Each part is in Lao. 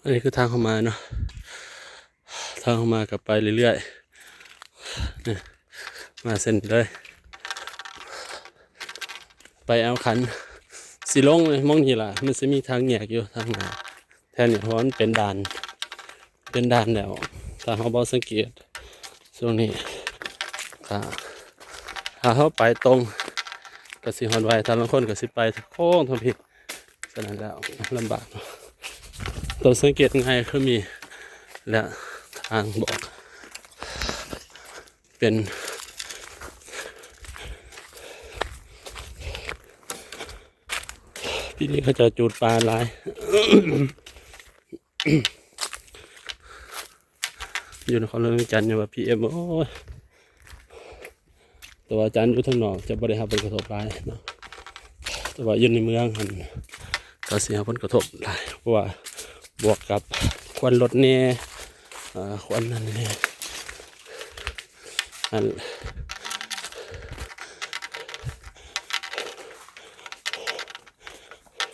ອັນນີ້ຄືທາງເຂົ້າມາເນາະ, ທາງເຂົ້າມາກໍໄປເລື້ອຍໆ ນີ້ ມາເສັ້ນນີ້ເລີຍ ໄປອ່າວຂັນ. ຊິລົງໝ່ອງນີ້ລະ ມັນຊິມີທາງແຍກຢູ່ທາງໜ້າ ແຖວນີ້ ເພາະວ່າມັນເປັນດ່ານ ເປັນດ່ານແລ້ວ ຖ້າເຮົາບໍ່ສັງເກດຊ່ວງນີ້ ຖ້າ ຖ້າເຮົາໄປຕົງກໍຊິຮອດໄວ, ຖ້າລາງຄົນກໍຊິໄປໂຄ້ງທາງພີ້ ສະນັ້ນແລ້ວລຳບາກເນາະ. ໂຕສັງເກດງ່າຍຄືມີ ແລະ ທາງບອກ ເປັນ ປີນີ້ເຂົາເຈົ້າຈູດປ່າຫຼາຍ ຢູ່ນະຄອນຫຼວງວຽງຈັນ ຍັງວ່າ ພີເອັມ ໂອ້ຍ ແຕ່ວ່າອາຈານຢູ່ທາງນອກຈະບໍ່ໄດ້ຮັບຜົນກະທົບຫຼາຍເນາະ, ແຕ່ວ່າຢູ່ໃນເມືອງຫັ້ນ ກໍຊິຮັບຜົນກະທົບຫຼາຍ ເພາະວ່າບວກກັບຄວັນລົດແດ່ ເອີ ຄວັນນັ້ນແດ່ ອັນ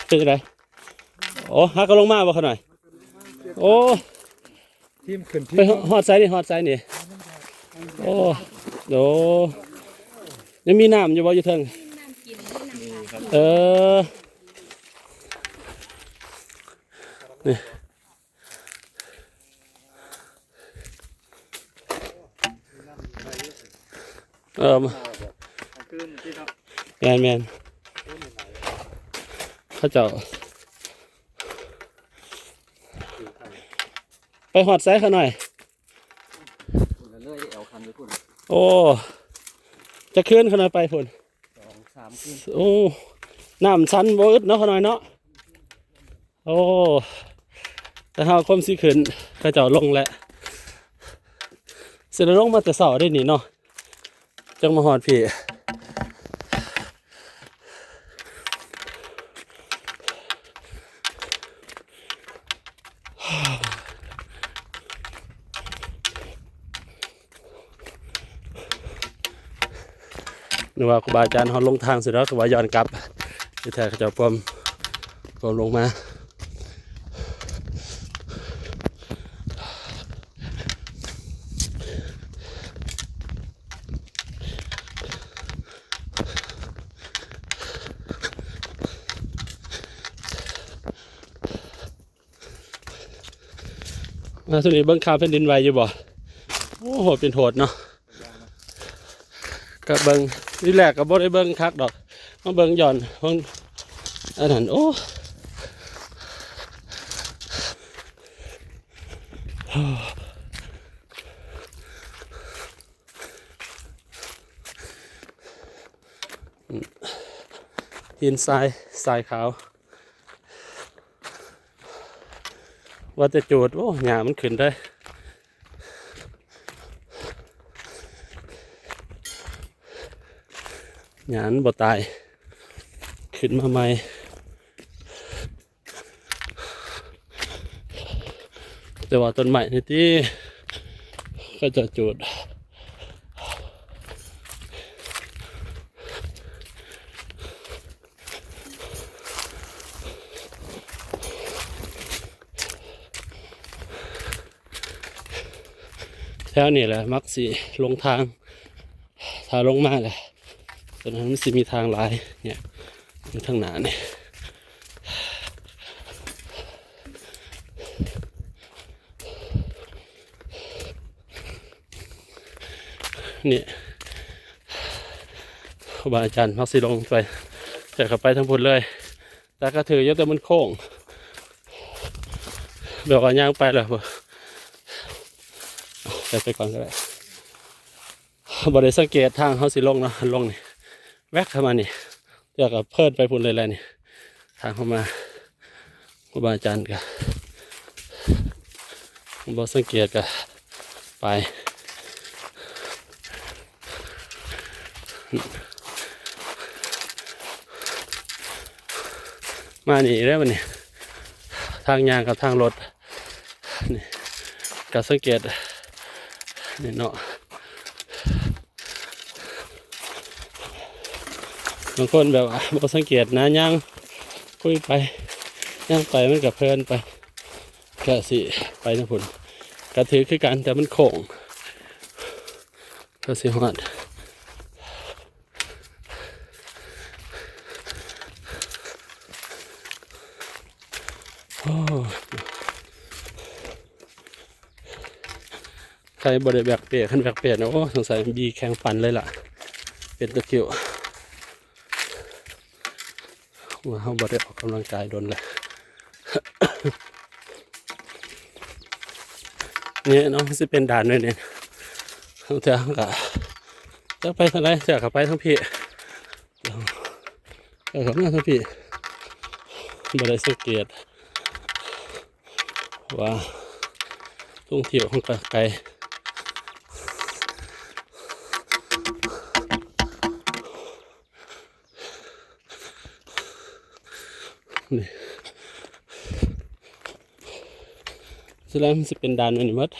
ເປັນຈັ່ງໃດ? ໂອ້ ຫາກໍລົງມາບໍ່ຂະນ້ອຍ? ໂອ້ ທີມຂຶ້ນທີມ ໄປຮອດໃສນີ້? ຮອດໃສນີ້? ໂອ້ ໂອ້ ຍັງມີນ້ຳຢູ່ບໍ່ຢູ່ເທິງ? ເອີ ນີ້ ເອີ ແມ່ນໆ ເຂົາເຈົ້າ ໄປຮອດໃສຂະນ້ອຍ? ພຸ້ນລະ ເລີຍແອວຄັນໄປພຸ້ນ. ໂອ້ ຈັກຄືນຂະນ້ອຍໄປພຸ້ນ? ສອງສາມຄືນ. ໂອ້ ນ້ຳຊັນບໍ່ອຶດເນາະຂະນ້ອຍເນາະ. ໂອ້ ແຕ່ເຮົາຄົມຊິຂຶ້ນ ເຂົາເຈົ້າລົງແລ້ວ ຊິໄດ້ລົງມາແຕ່ເຊົ້າເດ້ນີ້ເນາະ ຈັ່ງມາຮອດພີ້. ນຶກວ່າຄູບາອາຈານເຮົາລົງທາງຊິດອກ ຄືວ່າຍ້ອນກັບ ທີ່ແທ້ເຂົາເຈົ້າປ້ອມ ປ້ອມລົງມາ. ມາສຸດນີ້ເບິ່ງຂ່າວແຜ່ນດິນໄຫວຢູ່ບໍ່? ໂອ້ໂຫ ເປັນໂຫດເນາະ. ກໍເບິ່ງ ທີແລກກໍບໍ່ໄດ້ເບິ່ງຄັກດອກ ມາເບິ່ງຍ້ອນເບິ່ງອັນນັ້ນ ໂອ້ ຫີນຊາຍ ຊາຍຂາວ ວ່າແຕ່ຈູດ ໂອ້ ຫຍ້າມັນຂຶ້ນເດ້ ຫຍ້າມັນບໍ່ຕາຍ ຂຶ້ນມາໃໝ່. ແຕ່ວ່າຕົ້ນໄມ້ນີ້ຕິ ເຂົາເຈົ້າຈູດ ແຖວນີ້ແຫຼະມັກຊິລົງທາງ ຖ້າລົງມາແຫຼະ ຕົວນັ້ນມັນຊິມີທາງຫຼາຍ ເນຍ ຢູ່ທາງໜ້ານີ້ ນີ້ ຄູບາອາຈານມັກຊິລົງໄປ ແຕ່ກໍໄປທາງພຸ້ນເລີຍ ແຕ່ກໍຖືຢູ່ ແຕ່ມັນໂຄ້ງ ແບບວ່າຍ່າງໄປແລ້ວ ໄປ ໄປກ່ອນກໍໄດ້. ບໍ່ໄດ້ສັງເກດທາງເຮົາຊິລົງເນາະ ລົງນີ້ ແວັບເຂົ້າມານີ້ ແລ້ວກໍເພີນໄປພຸ້ນເລີຍແຫຼະນີ້ ທາງເຮົາມາ ຄູບາອາຈານກໍບໍ່ສັງເກດກໍໄປ ມານີ້ເດ້ບັດນີ້ ທາງຍ່າງກັບທາງລົດ ນີ້ ກໍສັງເກດ ນີ້ເນາະ ບາງຄົນແບບວ່າບໍ່ສັງເກດນະ ຍ່າງຄຸຍໄປ ຍ່າງໄປມັນກໍເພີນໄປ. ກະຊິໄປທາງພຸ້ນ ກະຖືກຄືກັນ ແຕ່ມັນໂຄ້ງ ກະຊິຮອດ. ໂອ້ ໃຜບໍ່ໄດ້ແບກເປ້ ຄັນແບກເປ້ນະ ໂອ້ ສົງໄສບີແຂ່ງປັ່ນເລີຍລະ ເປັນຕະຄຣິວ. ວ່າເຮົາບໍ່ໄດ້ອອກກຳລັງກາຍດົນແລ້ວ ນີ້ເນາະ ມັນຊິເປັນດ່ານແບບນີ້ ບາງເທື່ອເຮົາກະຈັກໄປທາງໃດ ເທື່ອກະໄປທາງພີ້ ເຈົ້າກະມາທາງພີ້ ບໍ່ໄດ້ສັງເກດວ່າຕົງທຽວຂອງກະໄກ. ນີ້ ສ່ວນຫຼາຍມັນຊິເປັນດ່ານແບບນີ້ໝົດ.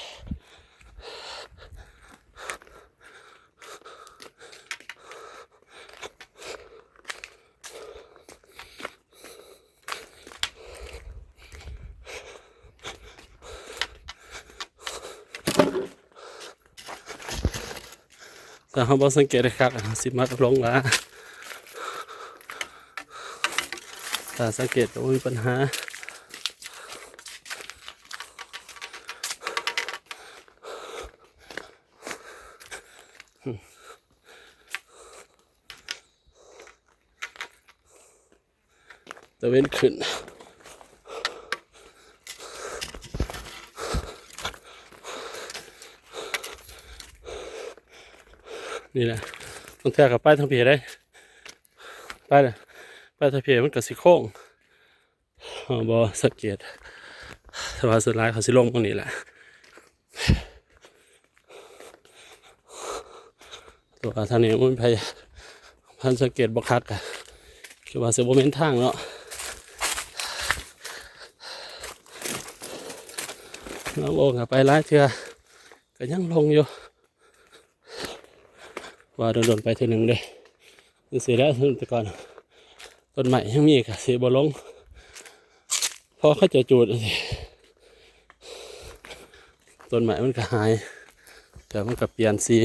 ຖ້າເຮົາບໍ່ສັງເກດໃຫ້ຄັກ ເຮົາຊິມັກຫຼົງຫຼາຍ ຖ້າສັງເກດກະບໍ່ມີບັນຫາ. ຕາເວັນຂຶ້ນ ນີ້ແຫຼະ ບາງເທື່ອກະໄປທາງພີ້ເດ້ ໄປລະ ໄປທາງພີ້ມັນກະຊິໂຄ້ງ ເຮົາບໍ່ສັງເກດ ແຕ່ວ່າສ່ວນຫຼາຍເຂົາຊິລົງໝ່ອງນີ້ແຫຼະ. ແຕ່ວ່າທາງນີ້ມັນໄປ ຄັນສັງເກດບໍ່ຄັກກະຄິດວ່າຊິບໍ່ແມ່ນທາງເນາະ. ລຳໂອງກະໄປຫຼາຍເທື່ອກະຍັງຫຼົງຢູ່ ວ່າດົນໆໄປເທື່ອໜຶ່ງເດ້ ຈັ່ງຊີ້ແຫຼະ. ແຕ່ກ່ອນຕົ້ນໄມ້ຍັງມີກະຊິບໍ່ຫຼົງ ພໍເຂົາເຈົ້າຈູດຈັ່ງຊີ້ ຕົ້ນໄມ້ມັນກະຫາຍ ແຕ່ມັນກະປ່ຽນສີ.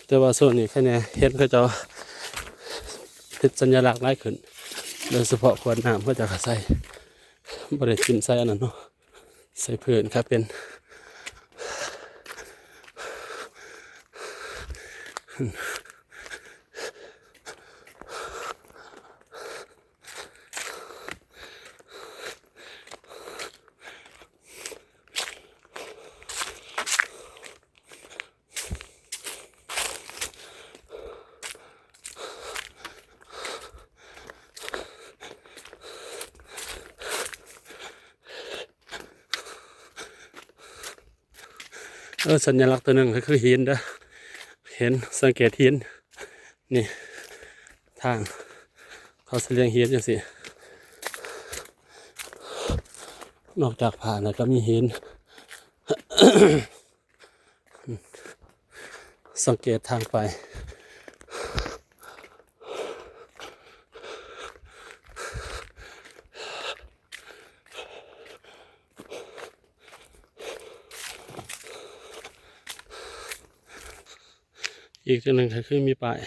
ແຕ່ວ່າຊ່ວງນີ້ໃຄແນ່ ເຫັນເຂົາເຈົ້າເຮັດສັນຍະລັກຫຼາຍຂຶ້ນ ໂດຍສະເພາະຂວດນ້ຳເຂົາເຈົ້າກະໃສ່ ບໍ່ໄດ້ຖິ້ມໃສ່ອັນນັ້ນເນາະ ໃສ່ພື້ນກະເປັນ. ເອີ ສັນຍະລັກໂຕໜຶ່ງກະຄືຫີນເດີ ເຫັນ ສັງເກດຫີນ ນີ້ ທາງເຂົາຊິລຽງຫີນຈັ່ງຊີ້ ນອກຈາກຜາແລ້ວກະມີຫີນ. ສັງເກດທາງໄປ ອີກເທື່ອໜຶ່ງກະຄືມີປ້າຍ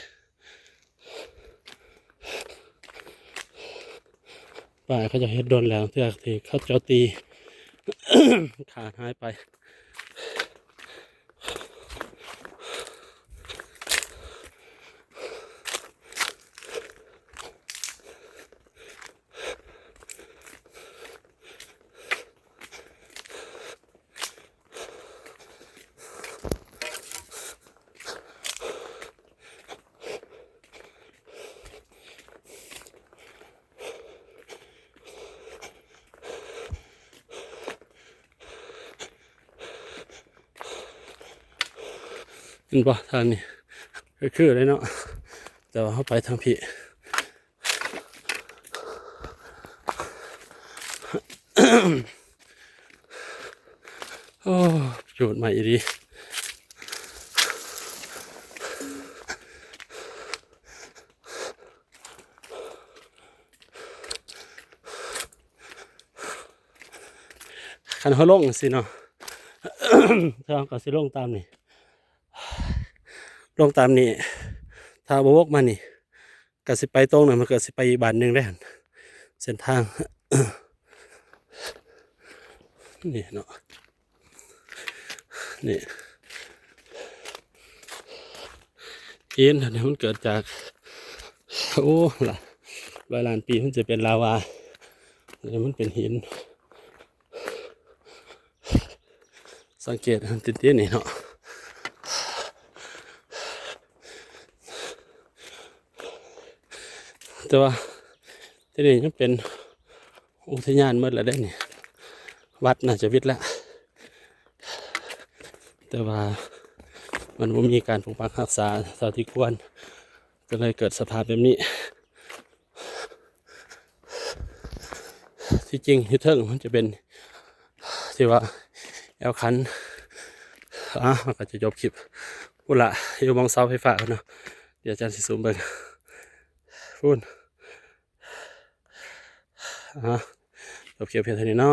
ປ້າຍເຂົາເຈົ້າເຮັດດົນແລ້ວ ເທື່ອທີ່ເຂົາເຈົ້າຕີຂາດຫາຍໄປ. ໂ ເຫັນບໍ່ ທາງນີ້ ຄືໆ ເລີຍເນາະ ແຕ່ວ່າເຮົາໄປທາງພີ້. ໂອ້ ໂຈດໃໝ່ອີ່ຫຼີ. ຄັນເຮົາລົງຈັ່ງຊີ້ເນາະ ເຮົາກໍຊິລົງຕາມນີ້ ລົງຕາມນີ້ ຖ້າບໍ່ວົກມານີ້ ກໍຊິໄປຕົງນັ້ນ ມັນກໍຊິໄປອີກບ້ານໜຶ່ງເດ້ ເສັ້ນທາງ ນີ້ເນາະ ນີ້ ຫີນອັນນີ້ມັນເກີດຈາກ ໂອ້ ຫຼາຍ ຫຼາຍລ້ານປີ ມັນຈະເປັນລາວາ ອັນນີ້ມັນເປັນຫີນ. ສັງເກດເຫັນຕິດໆ ນີ້ເນາະ ແຕ່ວ່າທີ່ນີ້ຍັງເປັນອຸທິຍານໝົດແລ້ວເດ້ນີ້ ວັດໜ້າຈະປິດແລ້ວ ແຕ່ວ່າມັນບໍ່ມີການປົກປັກຮັກສາເທົ່າທີ່ຄວນ ກໍເລີຍເກີດສະພາບແບບນີ້. ທີ່ຈິງຢູ່ເທິງມັນຈະເປັນທີ່ວ່າແອວຄັນ ອ່າ ເຮົາກໍຈະຈົບຄລິບພຸ້ນລະ ຢູ່ໝ່ອງເສົາໄຟຟ້າພຸ້ນເນາະ ດຽວອາຈານຊິຊູມເບິ່ງພຸ້ນ ອ່າ ຈົບຄລິບພຽງເທົ່ານີ້ເນາະ.